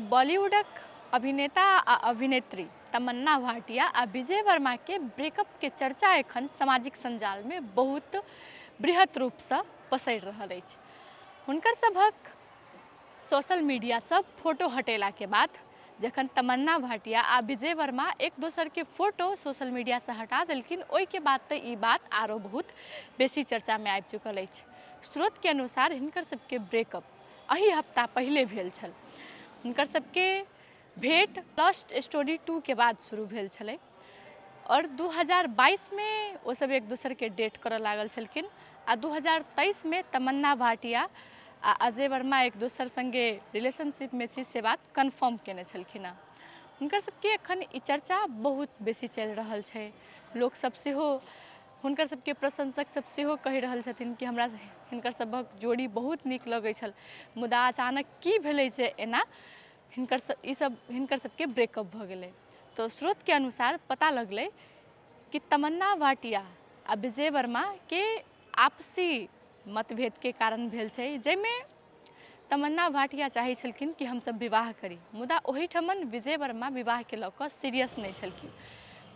बॉलीवुडक अभिनेता आ अभिनेत्री तमन्ना भाटिया आ विजय वर्माके ब्रेकअपके चर्चा एखन सामाजिक सञ्जालमे बहुत बृहत रूपसँ पसरि रहल अछि। हुनकर सभक सोशल मीडियासँ फोटो हटेलाके बाद जखन तमन्ना भाटिया आ विजय वर्मा एक दोसरके फोटो सोशल मीडियासँ हटा देलखिन, ओहिके बाद तऽ ई बात आरो बहुत बेसी चर्चामे आबि चुकल अछि। स्रोतके अनुसार हिनकर सबके ब्रेकअप एहि हफ्ता पहिले भेल छल। हुनकर सबके भेंट लस्ट स्टोरी 2 के बाद शुरू भेल छलै आओर 2022 मे ओ सब एक दोसरके डेट करऽ लागल छलखिन आ 2023 मे तमन्ना भाटिया आ अजय वर्मा एक दोसर सङ्गे रिलेशनशिपमे छी से बात कन्फर्म केने छलखिन हँ। हुनकर सबके एखन ई चर्चा बहुत बेसी चलि रहल छै। लोकसब सेहो हुनकर सबके प्रशंसक सब सेहो कहि रहल छथिन कि हमरा हिनकर सभक जोड़ी बहुत नीक लगै छल, मुदा अचानक की भेलै जे एना हिनकर सब ई सब हिनकर सबके ब्रेकअप भऽ गेलै। तऽ स्रोतके अनुसार पता लगलै कि तमन्ना भाटिया आ विजय वर्माके आपसी मतभेदके कारण भेल छै, जाहिमे तमन्ना भाटिया चाहै छलखिन कि हमसब विवाह करी, मुदा ओहिठमन विजय वर्मा विवाहके लऽ कऽ सीरियस नहि छलखिन।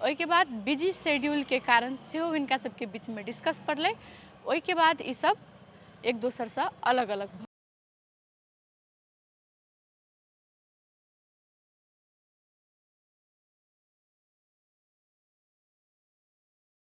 ओहिके बाद बिजी शेड्यूलके कारण सेहो हिनका सबके बीचमे डिस्कस पड़लै। ओहिके बाद ई सब एक दोसरसँ अलग अलग भऽ